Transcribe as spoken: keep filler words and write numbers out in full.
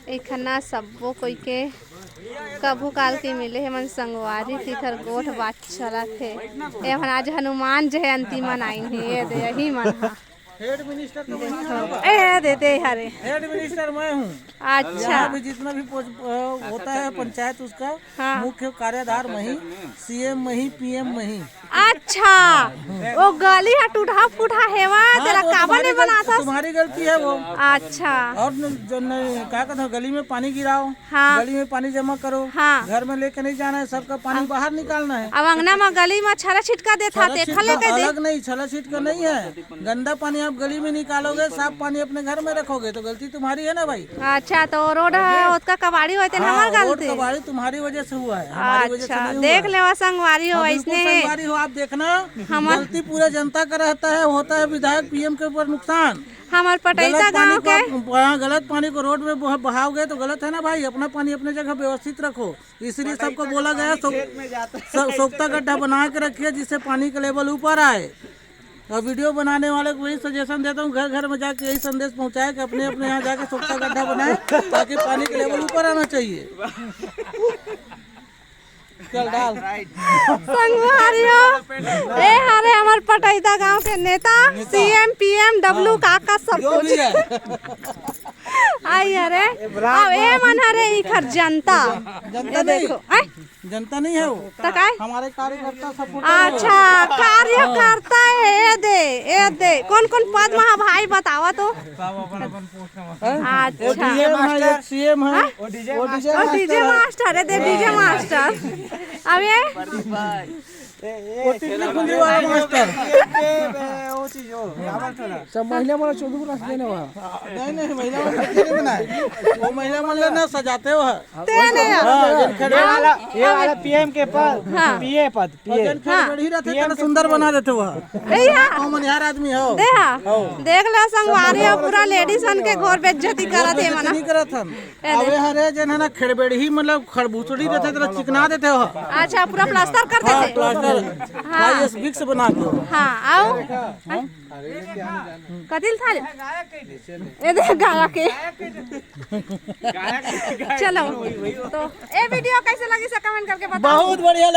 एखना सब्बो कोई के कभू काल के मिले हे मन संगवारी, तिखर गोठ बात चलत हे। ए मन आज हनुमान जयंती मनाइन हे, ये दे, यही मन हा। हेड मिनिस्टर तो वही है ना? ए, दे, दे, हरे। हेड मिनिस्टर मैं हूँ। अच्छा। यहाँ भी जितना भी पोस्ट, अ, होता है पंचायत, उसका हाँ। मुख्य कार्यधार वही, सीएम वही, पीएम वही। अच्छा, वो गली हा टूटहा फूटहा हेवा, हाँ, तेला तो काबर तुम्हारी नहीं गल-, बनाता? तुम्हारी गलती है वो। अच्छा। और न-, जो न-, क्या कहते हैं, गली में पानी गिराओ, हाँ। गली में पानी जमा करो, हाँ। घर में लेके नहीं जाना है, सबका पानी हाँ। बाहर निकालना है। अब अंगना में गली में छरा छिटका देता, छरा तेखा छिटका लेके दे। अलग नहीं, छरा छिटका नहीं है, गंदा पानी आप गली में निकालोगे, साफ पानी अपने घर में रखोगे, तो गलती तुम्हारी है ना भाई। अच्छा, तो रोड है, उसका कबाड़ी होते ना हाँ, हमार रोड गलती। कबाड़ी तुम्हारी वजह से हुआ है, हमारी वजह से अच्छा, नहीं हुआ देख है। लेवा संगवारी हो, हाँ, बिल्कुल ऐसने है। संगवारी हो, आप देखना, हमार गलती पूरे जनता का रहता है, होता है विधायक पीएम के ऊपर नुकसान। हमार पटैता गलत पानी गांव के को, हाँ, गलत पानी को रोड में बहा-, बहाओगे तो गलत है ना भाई, अपना पानी अपने जगह व्यवस्थित रखो। इसलिए सबको बोला गया, सो-, स-, सोख्ता गड्ढा बना के रखिए, जिससे पानी का लेवल ऊपर आए। और वीडियो बनाने वाले को वही सजेशन देता हूँ, घर घर में जाके यही संदेश पहुँचाए कि अपने अपने यहाँ जाके सोख्ता गड्ढा बनाए, ताकि पानी का लेवल ऊपर आना चाहिए। चल डाल। संगवारी हो, ए हरे हमर पटैता गांव के नेता, नेता। सीएम, पीएम, डब्ल्यू, हाँ। काका सब जो कुछ। भी है। आई अरे, अब ए मन हरे इखर जनता। जनता ये नहीं। देखो, आय? जनता नहीं है वो। तो काय? हमारे कार्यकर्ता सपोर्टर है। अच्छा, कार्यकर्ता है, ये दे, ये दे। कौन कौन पद में है भाई, बतावा तो। हैं? अच्छा। वो डीएम है, एक सीएम है। हाँ? वो डीजे वो डीजे मास्टर। ओ, डीजे मास्टर है, दे डीजे मास्टर। अब ये? वो टिकली गुंजी वाला मास्टर। ये, ये, ये, वो चीज हो, क्या बोलते हैं ना? सब महिला वाला चौदह को नाच देने वाला। नहीं, नहीं, महिला वाला नहीं बनाए। वो महिला वाला ना सजाते हो है। ते नहीं। हाँ, जिन खड़े ये वाला, ये वाला पीएम के पद, हाँ। पीए पद, और पीए। जिन खड़े हाँ। बैठी रहते हैं, पीएम इतना के सुंदर पीए। बना देते हो। ए, हाँ। कौन यार आदमी हो? दे, हाँ। हो। देख लो संगवारी हो, पूरा लेडीज मन के घोर बेइज्जती करत हे मना। नहीं करत हम। ए, अबे दे। हरे जन है ना, खेड़बेड़ही मतलब खड़बूचड़ी रहते, तेरा चिकना देते हो। अच्छा, पूरा प्लास्टर कर हाँ, देते। प्लास्टर। हाँ। भाई, इस विक्स बना दो। हाँ, आओ। हाँ? कतिल था? ए दे गाया के। चलो, तो ए वीडियो कैसे लगी से कमेंट करके बताओ। बहुत बढ़िया।